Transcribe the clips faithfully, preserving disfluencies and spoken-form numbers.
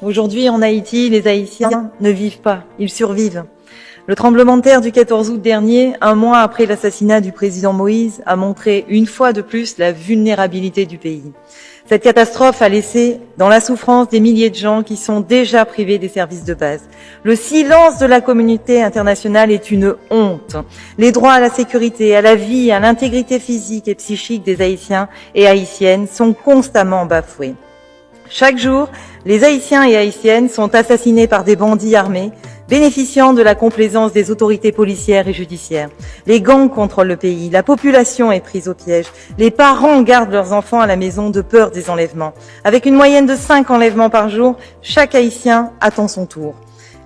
Aujourd'hui, en Haïti, les Haïtiens ne vivent pas, ils survivent. Le tremblement de terre du quatorze août dernier, un mois après l'assassinat du président Moïse, a montré une fois de plus la vulnérabilité du pays. Cette catastrophe a laissé dans la souffrance des milliers de gens qui sont déjà privés des services de base. Le silence de la communauté internationale est une honte. Les droits à la sécurité, à la vie, à l'intégrité physique et psychique des Haïtiens et Haïtiennes sont constamment bafoués. Chaque jour, les Haïtiens et Haïtiennes sont assassinés par des bandits armés, bénéficiant de la complaisance des autorités policières et judiciaires. Les gangs contrôlent le pays, la population est prise au piège, les parents gardent leurs enfants à la maison de peur des enlèvements. Avec une moyenne de cinq enlèvements par jour, chaque Haïtien attend son tour.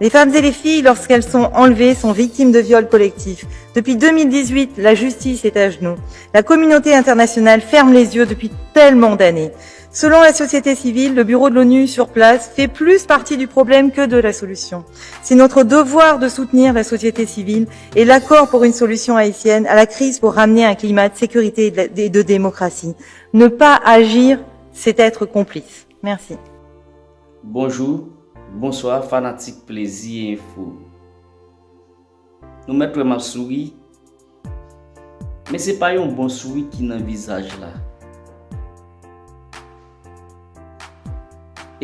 Les femmes et les filles, lorsqu'elles sont enlevées, sont victimes de viols collectifs. Depuis deux mille dix-huit, la justice est à genoux. La communauté internationale ferme les yeux depuis tellement d'années. Selon la société civile, le bureau de l'ONU sur place fait plus partie du problème que de la solution. C'est notre devoir de soutenir la société civile et l'accord pour une solution haïtienne à la crise pour ramener un climat de sécurité et de, et de démocratie. Ne pas agir, c'est être complice. Merci. Bonjou, bonswa fanatik Plezi Enfo. Nou mèt wè m ap souri, men se pa yon bon souri ki nan vizaj la.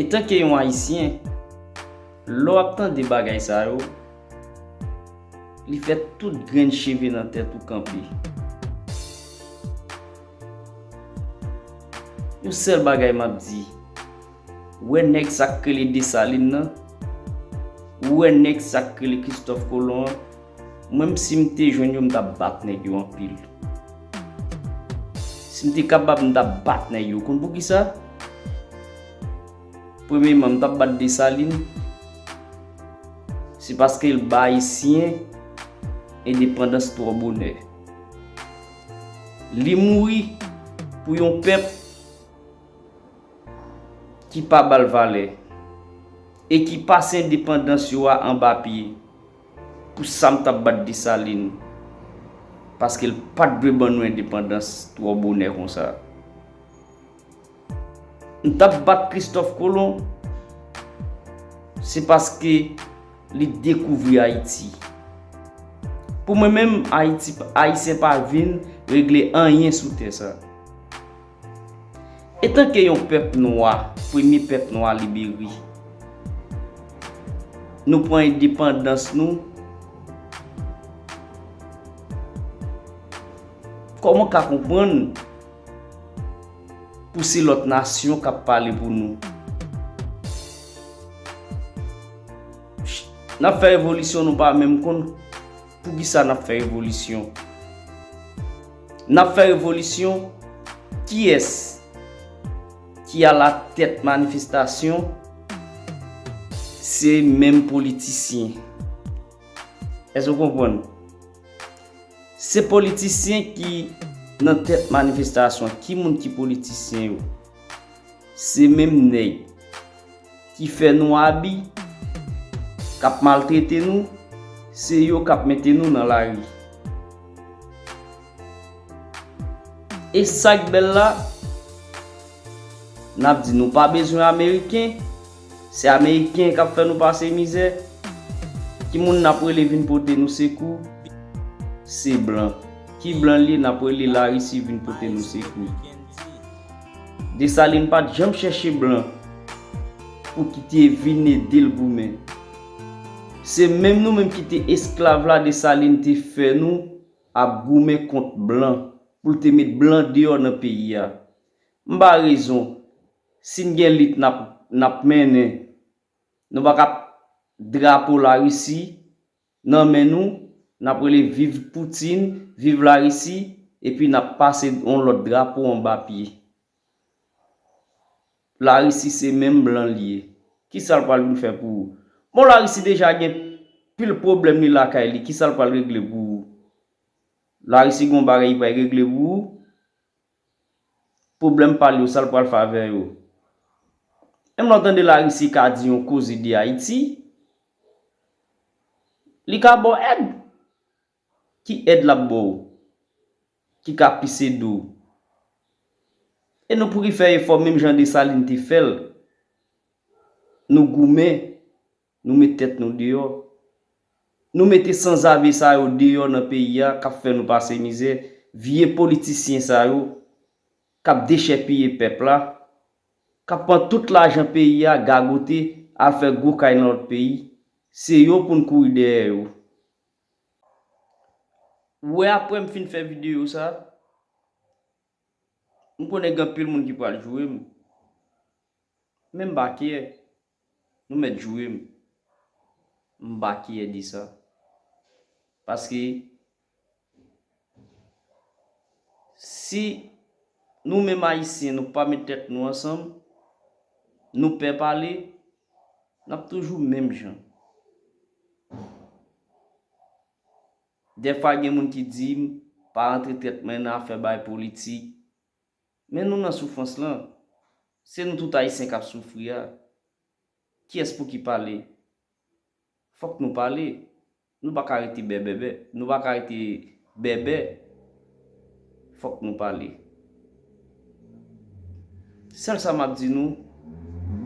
Etanke yon Ayisyen, lè w ap tande bagay sa yo, li fè tout grenn cheve nan tèt ou kanpe. Yon sèl bagay m ap di, ou wè nèg sa k rele Desalin nan, ou wè nèg sa k rele Kristòf Kolon an, mwen menm si m te jwenn yo m t ap bat nèg yo anpil. Si m te kapab m t ap bat nèg yo. Konn poukisa? Premyeman, m t ap bat Desalin, se paske l ba Ayisyen endepandans twò bonè. Li mouri pou yon pèp ki pa ba l valè e ki pase endepandans yo a anba pye. Pou sa m t ap bat Desalin, paske l pa t dwe ban nou endepandans twò bonè konsa. M t ap bat Kristòf Kolon, se paske li dekouvri Ayiti. Pou mwen menm, Ayiti, Ayisyen pa vin regle anyen sou tè sa. Etanke yon pèp nwa, premye pèp nwa libere, nou pran endepandans nou, kòman w ka konprann pou se lòt nasyon k ap pale pou nou? N ap fè revolisyon, nou pa menm konn poukisa n ap fè revolisyon. N ap fè revolisyon, kiyès ki alatèt manifestasyon? Se menm politisyen. Èske w konprann? Se politisyen ki nan tèt manifestasyon. Ki moun ki politisyen yo? Se menm nèg ki fè nou abi, k ap maltrete nou, se yo k ap mete nou nan lari. E sa k bèl la, n ap di nou pa bezwen Ameriken, se Ameriken k ap fè nou pase mizè. Ki moun n ap rele vin pote nou sekou? Se blan. Ki blan li ye n ap rele Larisi vin pote nou sekou? Desalin pa t janm chèche blan pou ki te vin ede l goumen. Se menm nou menm ki te esklav la Desalin te fè nou ap goumen kont blan pou l te met blan deyò nan peyi a. M ba rezon, si n gen lit n ap, n ap mennen, nou pa ka ap drapo Larisi nan men nou, n ap rele viv Poutine, viv Larisi, epi n ap pase yon lòt drapo anba pye. Larisi se menm blan li ye. Kisa l pral vin fè pou ou? Bon, Larisi deja gen pil pwoblèm li lakay li, kisa l pral regle pou ou? Larisi gen yon bagay li pral regle pou ou? Pwoblèm pa l yo, sa l pral fè avè yo? Menm lè w tande Larisi ka di yon koze de Ayiti, li ka ba w èd. Ki èd l ap ba w ki ka pise do w? E nou pou ki fè efò menm jan Desalin te fè l. nou goumen, nou met tèt nou deyò. Nou mete sanzave sa yo deyò nan peyi a, k ap fè nou pase mizè. Vye politisyen sa yo, k ap dechèpiye pèp la, k ap pran tout lajan peyi a, gagote, al fè gwo kay nan lòt peyi. Se yo pou n kouri dèyè yo. Ou wè, apre m fin fè videyo sa, m konnen gen anpil moun ki pral joure m. Men m pa kè. Nou mèt joure m. M pa kè de sa. Paske si nou menm Ayisyen, nou pa met tèt nou ansanm, nou pè pale, n ap toujou menm jan. Dèfwa gen moun ki di m, pa rantre tèt mwen nan afè bay politik. Men nou nan soufrans lan. Se nou tout Ayisyen k ap soufri a. Kiyès pou ki pale? Fòk nou pale. Nou pa ka rete bèbèbè. Nou pa ka rete bèbè. Fòk nou pale. Sèl sa m ap di nou,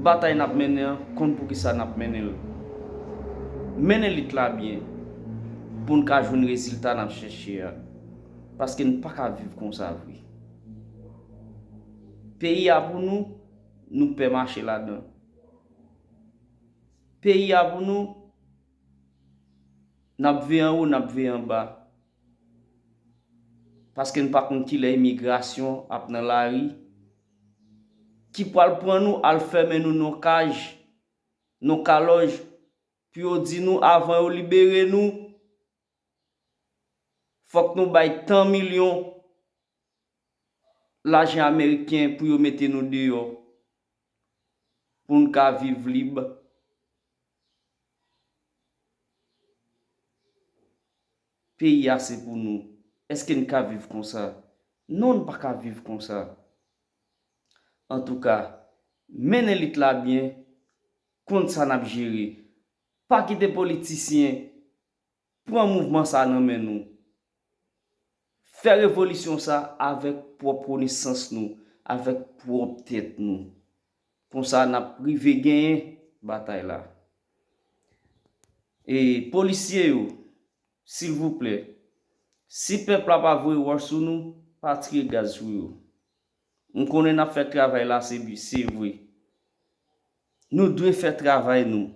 batay n ap mennen an, konn poukisa n ap mennen l. Mennen lit la byen, pou n ka jwenn rezilta n ap chèche a. Paske n pa ka viv konsa vre. Peyi a pou nou, nou pè mache ladan. Peyi a pou nou, n ap veye anwo, n ap veye anba. Paske n pa konn kilè imigrasyon ap nan lari, ki pral pran nou, al fèmen nou nan kaj, nan kalòj, pou yo di nou avan yo libere nou, fòk nou bay tan milyon lajan ameriken pou yo mete nou deyò, pou n ka viv lib. Peyi a se pou nou. Èske n ka viv konsa? Non, n pa ka viv konsa. Antouka, mennen lit la byen, konn sa n ap jere. Pa kite politisyen pran mouvman sa nan men nou. Fè revolisyon sa avèk pwòp konesans nou, avèk pwòp tèt nou. Konsa, n ap rive genyen batay la. E polisye yo, silvouplè, si pèp la pa voye wòch sou nou, pa tire gaz sou yo. M konnen n ap fè travay la, se bi, se vre. Nou dwe fè travay nou.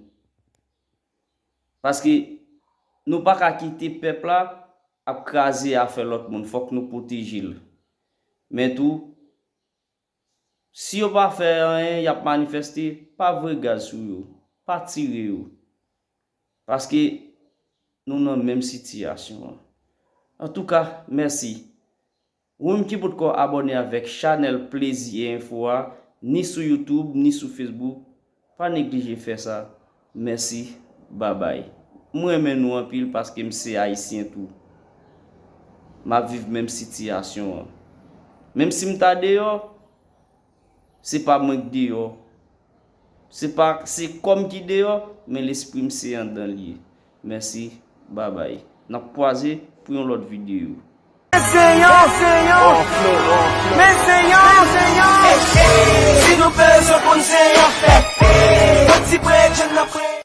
Paske nou pa ka kite pèp la ap kraze afè lòt moun. Fòk nou pwoteje l. Men tou, si yo pa fè anyen, y ap manifeste, pa voye gaz sou yo. Pa tire yo. Paske nou nan menm sitiyasyon an. Antouka, mèsi. Ou menm ki potko abòne avèk chanèl Plezi e Enfo a, ni sou YouTube, ni sou Facebook, pa neglije fè sa. Mèsi, babay. M renmen nou anpil paske m se Ayisyen tou. M ap viv menm sitiyasyon an. Menm si m ta deyò, se pa mwen k deyò. Se pa, se kò m ki deyò, men lespri m se anndan l ye. Mèsi, babay. N ap kwaze pou yon lòt videyo. Men se yon, men se yon, men se yon. Si nou bezwen pou n se yon, yon ti bredjenn nan pre.